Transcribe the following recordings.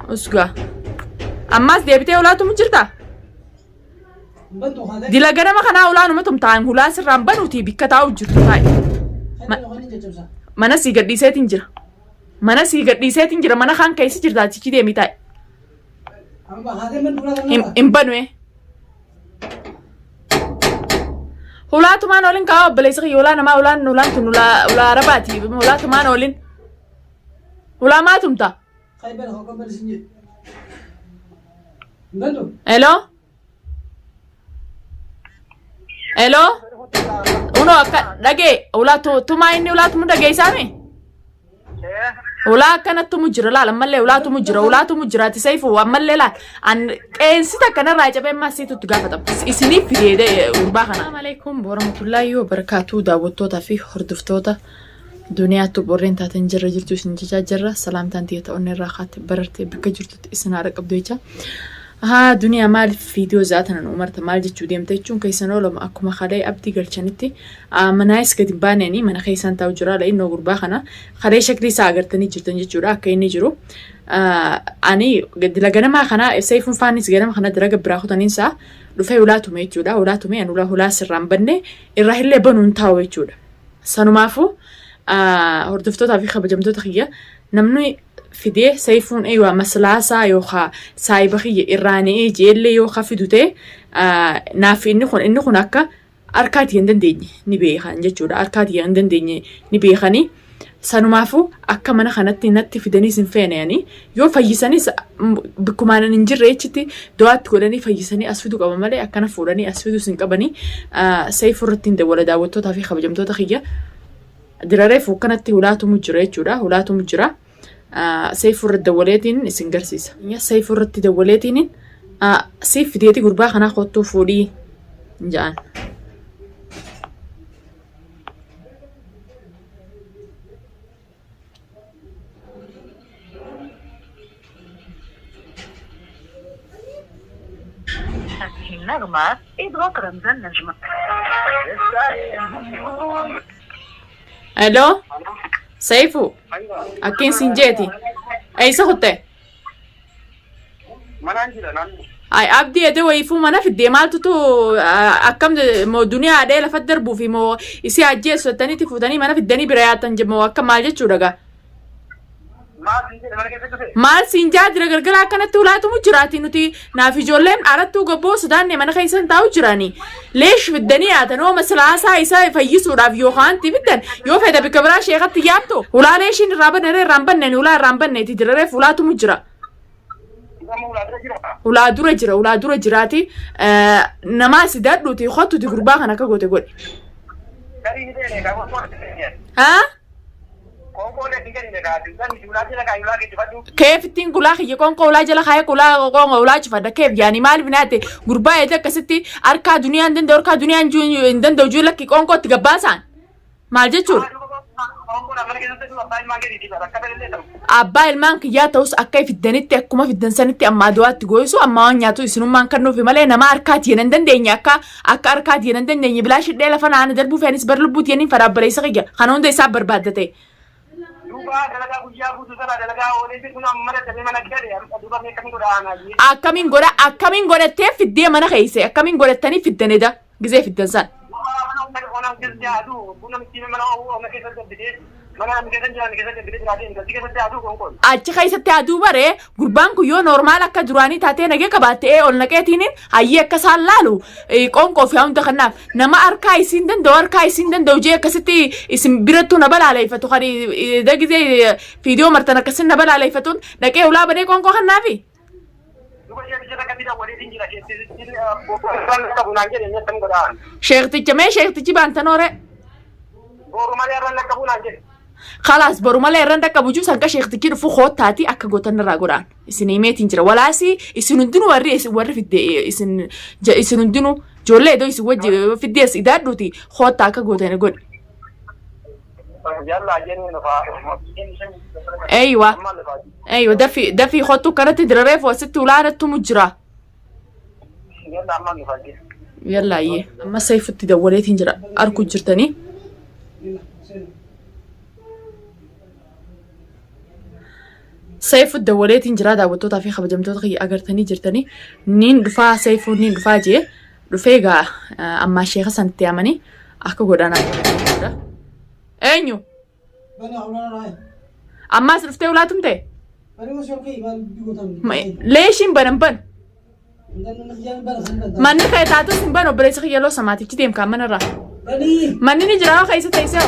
Usgaa. Ammaas deebitee hulaa tumu jirtaa? Bantu haadha. Dila ganama kanaa hulaa numa tumtaan hulaa sirraan banuuti bikka taa'u jirtu taa'i. Kan yookaan hin caccabsa. Mana sii gadhiiseetiin jira. Mana sii gadhiiseetiin jira mana kaan keessa jirta achichi deemii taa'i. Amma haadha man duraa kan Hin nama. hin banu ee. Hulaa tumaan olin kaa obboleessa kiyya hulaa namaa hulaan hulaan tun hulaa hulaa arabaati hulaa tumaan olin. Hulaa maa tumta? Kai bal hokko bal sin jedhe. Bantu. Hello? Hello? Unoo akka dhagee hulaa tumaa inni hulaa tumu dhageessaami? Hulaa akkanatti tumu jira laal ammallee hulaa tumu jira hulaa tumu jira ati seefu ammallee laal an qeensi takka narraa cabee ammaa siitu itti gaafatama isiniif fidee gurbaa kana. Assalamu alaikum warahmatullahi wabarakatuh daawwattootaa fi hordoftoota duniyaatti warreen taatan jirra jirtu isin jechaa jirra salaamtaan tiyya ta'uun irraa kaate bararte bakka jirtutti isin haadha qabdu jecha. Haa duniyaa maaliif viidiyoo za'a tana nu umarta maal jechuu deemta jechuun keessan oolama akkuma kalee abdii galchanitti manaayis gadi hin baaneen mana keessan taa'u jira la'innoo gurbaa kana kalee shaklii isaa agartanii jirtan jechuudha akka inni jiru. Ani dila ganamaa kana seefuun faanis ganama kana dalaga biraa kutaniinsaa dhufee hulaa tume jechuudha hulaa tume ani hulaa hulaa sirraan banne irraa illee banuun taa'u jechuudha. Sanumaafuu hordoftootaa fi kabajamtoota kiyya namni fidee sayfuun eeywa maslaasaa yookaa saahiba kiyya irraa ne'ee jeellee yoo ka fidu ta'e naaf inni kun inni kun akka harkaa tiyya hin dandeenye ni beekan jechuudha. Harkaa tiyya hin dandeenye ni beekanii. Sanumaafuu akka mana kanatti natti fidaniis hin feene ani yoo fayyisanis bikkumaan hin jirre jechitti du'aatti godhanii fayyisanii as fidu qaba malee akkana fuudhanii as fidus hin qabanii sayfuu irratti hin dawwala daawwattootaa fi kabajamtoota kiyya. Dirareef akkanatti hulaatumu jira jechuudha. Hulaatumu jira. Seefuu irratti dawwaleetiin isin garsiisa. Seefuu irratti dawwaleetiin siif fideeti gurbaa kanaa kottuu fuudhii ja'an. هذه النغمة اضغط رمز النجمة. Hello? Seefuu akkiin siin jeeti. Eessa kutte? Manaan jira naannoo. Ay abdii ede wayiifuu mana fiddee maaltu tu akkam moo duniyaa adhee lafa darbuu fi moo isii ajjeessu jettaniiti fuutanii mana fiddanii bira yaattan moo akka maal jechuudha gaa. Maal siin jedhe mana keessa dhufe? Maal siin jaa jira galgala akkanatti ulaatumu jiraati nuti naaf ijoolleen arattuu gabboo sodaanne mana keessan taa'u jirani. Leesh fiddanii yaatan hoo maslaasaa isaa fayyisuudhaaf yookaan itti fiddan yoo fedha bikka biraa sheekatti yaabtu ulaa leeshiin irraa banne irraa hin banne ulaa irraa hin banneeti dirareef ulaatumu jira. Nama ulaa bira jira. Ulaa dura jira ulaa dura jiraati namaa si dadhuuti kottuti gurbaa kana akka goote godhi. Garii ni beene kaa qoqqoo ni beene. Haa? Qoqqoo ni gadi kaa duuba ni ulaa jala kaa ulaa keessa fadhu. Keef ittiin kulaa kiyya qoonqoo ulaa jala kaayee kulaa qoonqoo ulaa cufadha keef yaani maaliif naate gurbaa eete akkasitti harkaa duniyaa hin danda'u harkaa duniyaan hin danda'u juu lakki qoonqoo itti gabbaasaan maal jechuudha. Qoqqoo mana keessatti dhufu abbaa ilmaan keetiiti bakka ta'ellee ta'u. Abbaa ilmaan kiyyaa ta'us akka fiddanitti akkuma fiddan sanitti ammaa du'aatti gooyisu ammaa waan nyaatu isinummaan kan nuufi malee nama harkaa tiyan hin dandeenye akka akka harkaa tiyan hin dandeenye bilaa shidhee lafa naana darbuu feenis bar lubbuu tiyaniin faraabbaleysa kiyya kana hunda isaa barbaaddate. Duuba dalagaa guyyaa guutuu sana dalagaa oolee jiru kun amma dadhabee mana gale duuba mee akkamiin godha aanaa jee. Akkamiin godha akkamiin godhattee fiddee mana keesse akkamiin godhattanii fiddaneda gizee fiddan san. Mana ona keessatti haaduu buna mitti mana ona keessatti dabbitee mana namni keessa jiran keessa dabbitee jiraatee intalti keessatti haaduu qoonqoon. Achi keessatti aduu bare gurbaan kun yoo normaal akka duraanii taatee nagee qabaatte ee ol naqeetiin hayyee akka isaan laalu qoonqoo fi hunda kanaaf nama harkaa isiin danda'u harkaa isiin danda'u jee akkasitti isin birattuu na balaaleeffatu kan dagizee fiidiyoo martan akkasitti na balaaleeffatuun dhaqee ulaa banee qoonqoo kannaafi. Duuba sheekticha takkatti dawwaleetiin jira sheektichi boru qabu naan jedhe inni akkam godhaan. Sheekticha mee sheektichi baantanoore. Boru malee irraan dhaqqabu naan jedhe. Kalaas boru malee irraan dhaqqabu jiru sanqa sheektichi dhufu koottaati akka gootan irraa godhaan. Isin himeetiin jira. Walaasii isin hundinuu warri isin warri fidde isin isin hundinuu ijoollee iddoo isin wajji fiddee as idaadhuuti koottaa akka gootan godhi. Yallaa jennee nufaa. Eeywa. Eeywa dafii dafii kottu kanatti dirareefu asitti ulaanattumu jira. Yallaa amma nufaa jira. Yallaa iyyee. Amma seefutti dawwaleetiin jira arku jirtanii. Seefu dawwaleetiin jira daawwattootaa fi kabajamtoota kiyya agartanii jirtanii niin dhufaa seefuun niin dhufaa jee dhufee egaa ammaa sheeka sanatti yaamanii akka godhanaa godhan jechuudha. Eenyu? Bani ulaa raay. Ammaas dhuftee ulaa tumte? Bani osoo kee maal bigotan. Leeshiin banan ban. Indan mana kiyyaan bana san banta. Manni kee taatus hin banu obboleessi kiyya loo samaatichi deem kaan manarraa. Bani. Manni ni jira keessa teessee.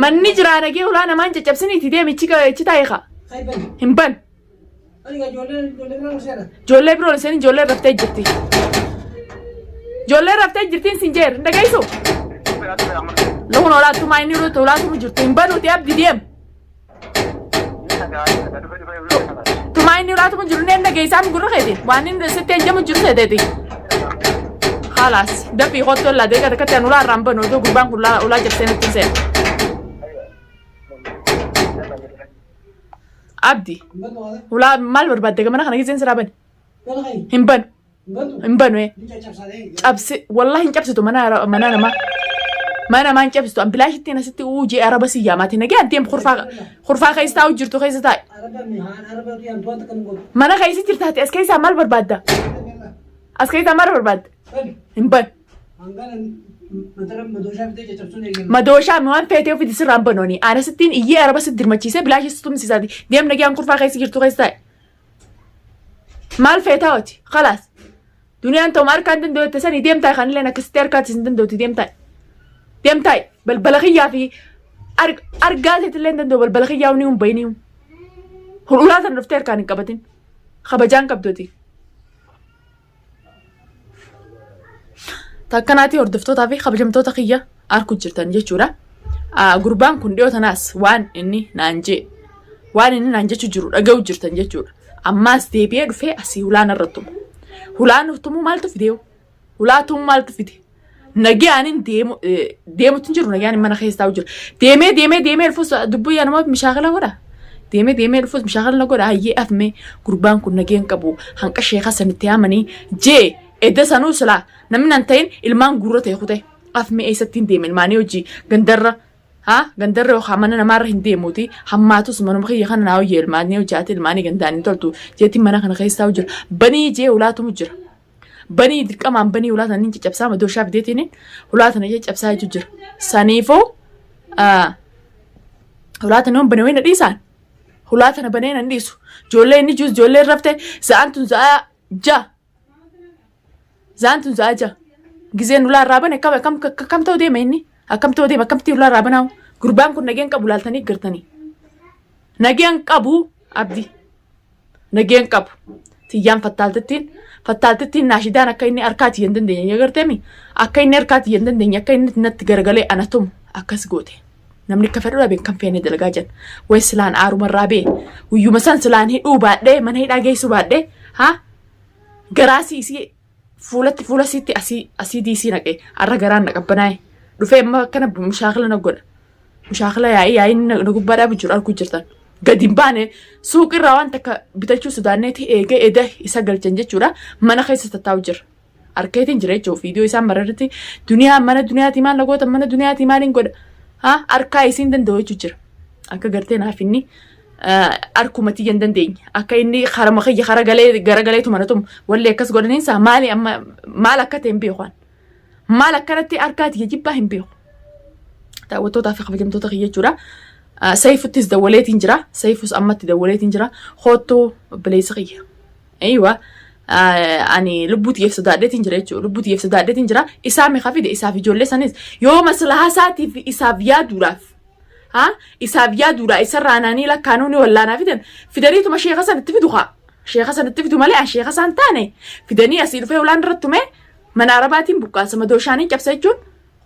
Manni jiraa nagee ulaa namaan caccabsiniiti deem ichi ichi taa'e kaa. Kai bani. Hin banu. Ani gaa ijoollee ijoollee biroo seena. Ijoollee biroo isheen ijoollee raftee jirti. Ijoollee raftee jirtiin sin jeer hin dhageessu. Luhun olaattumaa inni ruutu olaatumu jirtu hin banuuti abdi deem. Tumaa inni olaatumu jiru inni dhageessaa mi gurra keeti waan inni sitti ejjamu jiru seeteeti. Khalaas dafii kottu ollaa deeqa takkatti an ulaa irraan banu iddoo gurbaan kun ulaa jabsee natti hin seenu. Abdi Hin bantu haala. ulaa maal barbaadde gamana kana giseen siraa bani Bana kai. hin banu Hin bantu. hin banu ee. Ni caccabsaa ta'e. Cabsi wallahi hin cabsitu mana mana namaa mana namaa hin cabsitu an bilaashittiin asitti uu jee araba si yaamaati nagee addeem kurfaa kurfaa keessa taa'u jirtu keessa taa'i Araba mi haan araba tu yan tuan takkan godhu. Mana keessa jirtaati as keessaa maal barbaadda as keessaa maal barbaadda Bani. hin banu Hangana matara madooshaa bitee caccabsuun eegale. Madooshaa mi waan feetee ofii sirraan banooni ana sittiin iyyee araba si dirmachiisee bilaashii si tumsiisaati deem nagee an kurfaa keessa jirtu keessa taa'i maal feetaa hoti khalaas Duniyaan ta'uma harkaa hin danda'u jette sanii deem taa'i kanilleen akkasitti harkaatti hin danda'uti deem taa'i. Deem taa'i balbala kiyyaa fi argaa teetillee hin danda'u balbala kiyyaa ni hin bayini. Hul'ulaa sana dhuftee harkaan hin qabatin. Kabajaan qabduti. Takkanaatii hordoftootaa fi kabajamtoota kiyya arku jirtan jechuudha. Gurbaan kun dhiyoo tanaas waan inni naan jee waan inni naan jechu jiru dhaga'u jirtan jechuudha. Ammaas deebi'ee dhufee asii hulaan irra tumu. Hulaan tumuu maaltu fidee? Hulaa tumuu maaltu fide? Nagayaan deemu deemutti hin jiru nagayaan mana keessa taa'u jira. Deemee deemee deemee dhufus dubbii yaanuma mishaakala godha. Deemee deemee dhufus mishaakala godha hayyee afmee gurbaan kun nageen qabu hanqa sheeka sanitti yaamanii jee edda sanuu silaa namni nan ta'in ilmaan guurra ta'e kute afmee eessatti hin deeme ilmaanii hojii gandarra Haa gandarra yookaan mana namaarra hin deemuuti hammaatus manuma kiyya kana naa hojii ilmaanii hojjaate ilmaanii gandaan hin toltu jeetiin mana kana keessa taa'u jira. Banii jee ulaatumu jira. Banii dirqamaan banii ulaa tana hin caccabsaa madooshaa fideetiin ulaa tana caccabsaa jechuu jira. Saniifuu ulaa tana yoon bane wayna dhiisaan ulaa tana banee nan dhiisu. Ijoollee inni jiru ijoollee rafte sa'aan tun sa'aa 6. Zaan tun za'a ja'a. Gizeen ulaa irraa bane akkam akkam akkam ta'u deema inni? Akkam ta'u deema akkamitti ulaa irraa banaawu? Gurbaan kun nageen qabu laaltanii gartanii. Nageen qabu abdi. Nageen qabu. Tiyyaan fattaaltittiin fattaaltittiin naashidaan akka inni harkaa tiyya hin dandeenye agarteemi? Akka inni harkaa tiyya hin dandeenye akka inni natti garagalee ana tumu akkas goote. Namni akka fedhu dhabe kan feene dalagaa jiran. Way silaan aarumarraa bee. Guyyuma san silaan hidhuu baadhee mana hidhaa geessuu baadhee haa garaa sii isii fuulatti fuula isiitti asii asii diisii naqe har'a garaan na qabbanaa'e dhufee amma akkana mushaakila na godha mushaakila yaa'ii yaa'ii na na gubbaa dhaabu jiru arguu jirtan gadi hin baane suuqirraa waan takka bitachuu sodaanneeti eegee eda isa galchan jechuudha mana keessa tattaa'u jira harkeetiin jira jechuudha viidiyoo isaan mararratti duniyaa mana duniyaatii maal na goota mana duniyaatii maaliin godha haa harkaa isiin danda'u jechuu jira akka gartee naaf inni arkuma tiyya hin dandeenye akka inni harama kiyya hara galee gara galeetu mana tumu walli akkas godhaniinsa maali amma maal akka ta'e hin beeku an maal akkanatti harkaa tiyya jibbaa hin beeku daawwattootaa fi kabajamtoota kiyya jechuudha. Sayifuttis dawwaleetiin jira. Sayifus ammatti dawwaleetiin jira. Koottuu obboleessa kiyya. Eeywa ani lubbuu tiyyeef sodaadheetiin jira jechuudha. Lubbuu tiyyeef sodaadheetiin jira. Isaa meeqa fide isaaf ijoollee sanis yoo maslahaa isaatiif isaaf yaaduudhaaf haa isaaf yaaduudha isarraa naanii lakkaanuu ni wallaanaa fidan fidaniituma sheeka san itti fidu kaa sheeka san itti fidu malee an sheeka san taane fidanii asii dhufee ulaan irratti tumee mana arabaatiin buqqaasa madooshaanii cabsa jechuun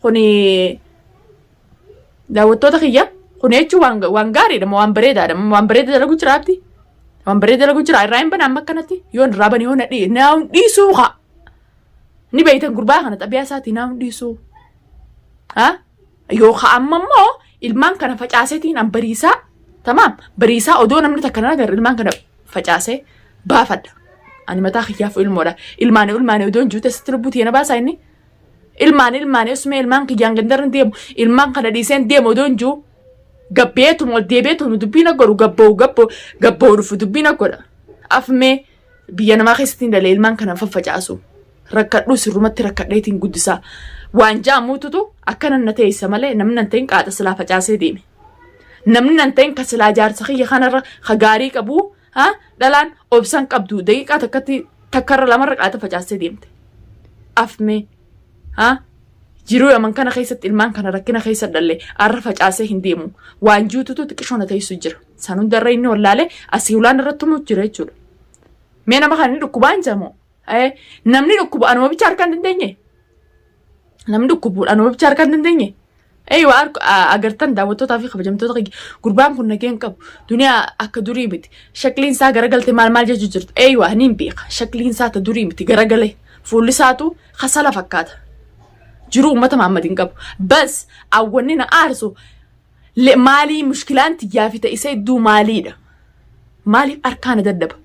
kuni daawwattoota kiyya kuni jechuun waan waan gaariidha moo waan bareedaadha waan bareeda dalagu jira abdi waan bareeda dalagu jira irraa hin bana amma akkanatti yoon irraa bane yoo na dhii naa dhiisuu kaa ni beeytan gurbaa kana xabiyaa isaatii naa dhiisuu haa Yookaan amma immoo ilmaan kana facaaseetiin an bariisaa tamaam bariisaa odoo namni takka nan agarre ilmaan kana facaasee baafadha. Ani mataa kiyyaaf ilmoodha. Ilmaani ilmaani odoo hin juute asitti lubbuu tiyya na baasaa inni. Ilmaani ilmaani osuma ilmaan kiyyaan gandarra hin deemu ilmaan kana dhiiseen deemu odoo hin jiru. Gabbeetuma ol deebi'eetuma dubbii na godhu gabba'u gabba'u gabba'u dhufu dubbii na godha. Afmee biyya namaa keessatti hin dhalee ilmaan kana faffacaasu. Rakkadhuu sirrumatti rakkadheetiin guddisaa. Waan ja'amuututu akkana na teessa malee namni nan ta'in qaaxa silaa facaasee deeme. Namni nan ta'in ka silaa jaarsa kiyya kanarra ka gaarii qabu ha dhalaan obsan qabdu daqiiqaa takkatti takkarra lamarra qaaxa facaasee deemte. Afmee ha jiruu yaman kana keessatti ilmaan kana rakkina keessa dhalle arra facaasee hin deemu. Waan juututu xiqqishoo na teessu jira. San hundarra inni wallaale asii ulaan irratti tumuu jira jechuudha. Mee nama kana ni dhukkubaa hin jamoo? Namni dhukkubu anuma bicha harka hin dandeenye? Namni dhukkubu anuma bicha harka hin dandeenye? Eeywa agartan daawwattootaa fi kabajamtoota kiyya gurbaan kun nageen qabu duniyaa akka durii miti shakliin isaa garagalte maal maal jechuu jirtu eeywa niin beeka shakliin isaa ta durii miti garagale fuulli isaatu kasala fakkaata jiruu uummata Mahammad hin qabu bas awwanni na aarsu maalii mushkilaan tiyyaa fi ta isa hedduu maaliidha maaliif harkaa na dadhaba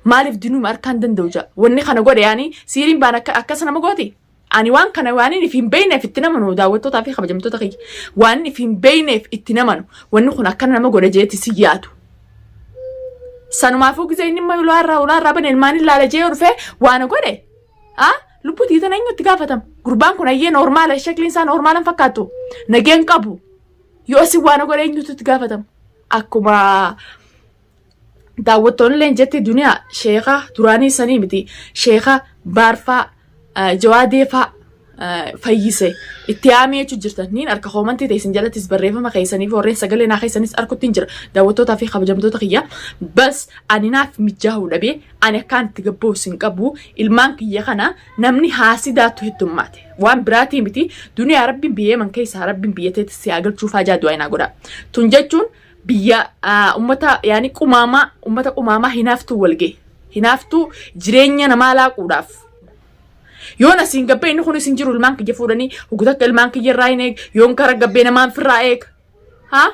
maaliif dinuuma harkaan danda'u ja'a wanni kana godhe yaani siiriin baan akka akkas nama gooti. Ani waan kana waan inni hin beekneef itti namanu daawwattootaa fi kabajamtoota kiyya. Waan inni hin beekneef itti namanu. Wanni kun akkana nama godha jeetti si yaadu. Sanumaafuu gisee inni immoo ulaarraa ulaarraa bane ilmaan ilaala jee dhufee waan godhe. Ha? Lubbuu tiitan eenyu itti gaafatama? Gurbaan kun ayyee noormaala shakliin isaa noormaala hin fakkaattu. Nageen qabu. Yoo si waan godhe eenyutu itti gaafatama? Akkuma daawwattoonni illee jetti duniyaa sheeka duraanii sanii miti sheeka baarfaa jawaadeefaa fayyise itti yaamee jechuu jirtan niin harka koomantii teessin jalattis barreeffama keessanii fi warreen sagalee naa keessanis harkutti hin jira daawwattootaa fi kabajamtoota kiyya bas ani naaf mijaa'uu dhabee ani akkaan itti gabba'u sin qabu ilmaan kiyya kana namni haasidaatu heddummaate waan biraatii miti duniyaa rabbiin biyya yeman keessaa rabbiin biyya teetti si haa galchuufaa jaa du'aa naa godha tun jechuun biyya ummata yaani qumaamaa ummata qumaamaa hinaaftuu wal ga'e hinaaftuu jireenya namaa laaquudhaaf yoon asiin gabbee inni kunis hin jiru ilmaan kiyya fuudhanii hugu takka ilmaan kiyya irraa hin eeg yoon kara gabbee namaan firraa eeg haa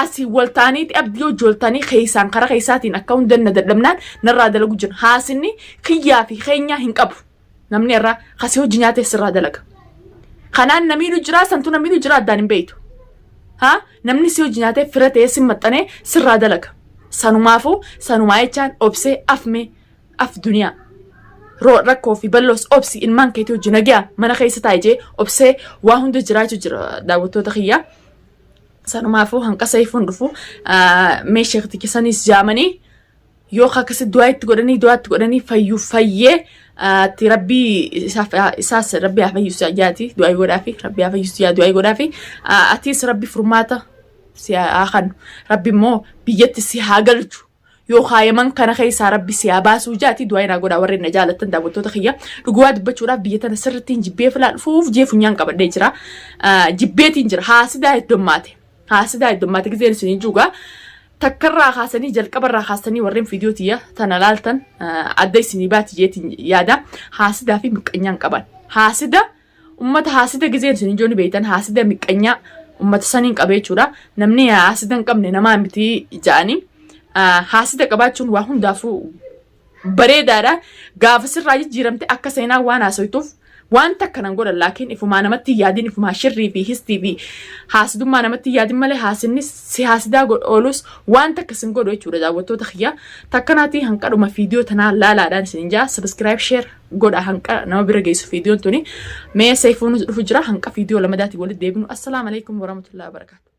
asii wal ta'aniiti abdii hojii wal ta'anii keessaan kara keessaatiin akka hunda na dadhabnaan narraa dalagu jira haasinni kiyyaa fi keenyaa hin qabu namni irraa kasii hojii nyaatee sirraa dalaga kanaan namiidhu jira santu namiidhu jira addaan hin beektu. Haa namni si hojii nyaatee fira ta'ee si maxxanee sirraa dalaga. Sanumaafuu sanumaa jechaan obsee afmee af duniyaa. Roo rakkoo fi bal'oos obsi ilmaan keetii hojii nagaa mana keessa taa'e jee obsee waa hunda jiraachuu jira daawwattoota kiyyaa. Sanumaafuu hanqa seefuun dhufu meeshaa sanis jaamanii yoo akkasi du'aa itti godhanii du'aa itti godhanii fayyuu fayyee itti rabbii isaaf isaas rabbii haa fayyisuu jaati du'aa godhaafi rabbii haa fayyisuu yaa du'aa godhaafi atiis rabbi furmaata si haa kennu rabbi immoo biyyatti si haa galchu yoo kaayaman kana keessaa rabbi si haa baasuu jaati du'aa naa godhaa warreen na jaalattan daawwattoota kiyya dhuguwaa dubbachuudhaaf biyya tana sirrittiin jibbee filaa dhufuuf jee funyaan qabadhee jira jibbeetiin jira haasidaa heddummaate haasidaa heddummaate gizeen isin hin juugaa takkarraa kaasanii jalqabarraa kaasanii warreen viidiyoo tiyya tana laaltan adda isinii baati jeetiin yaada. Haasidaa fi miqqanyaan qaban. Haasida ummata haasida gizeen isin ijoonni beektan haasida miqqanyaa ummata saniin qabe jechuudha. Namni haasida hin qabne namaa miti ja'anii. Haasida qabaachuun waa hundaafuu bareedaadha. Gaafa sirraa jijjiiramte akka seenaa waan haasoytuuf waan takka nan godhan laakiin ifumaa namatti hin yaadin ifumaa shirrii fi histii fi haasidummaa namatti hin yaadin malee haasinni si haasidaa oolus waan takka sin godhu jechuudha daawwattoota kiyya. Takkanaatii hanqadhuma viidiyoo tanaa laalaadhaan isin jaa subscribe share godha hanqa nama bira geessu viidiyoon tuni mee seefuun dhufu jira hanqa viidiyoo lamadaatiin walitti deebinu. Assalaamu alaikum warahmatullahi wabarakatuh.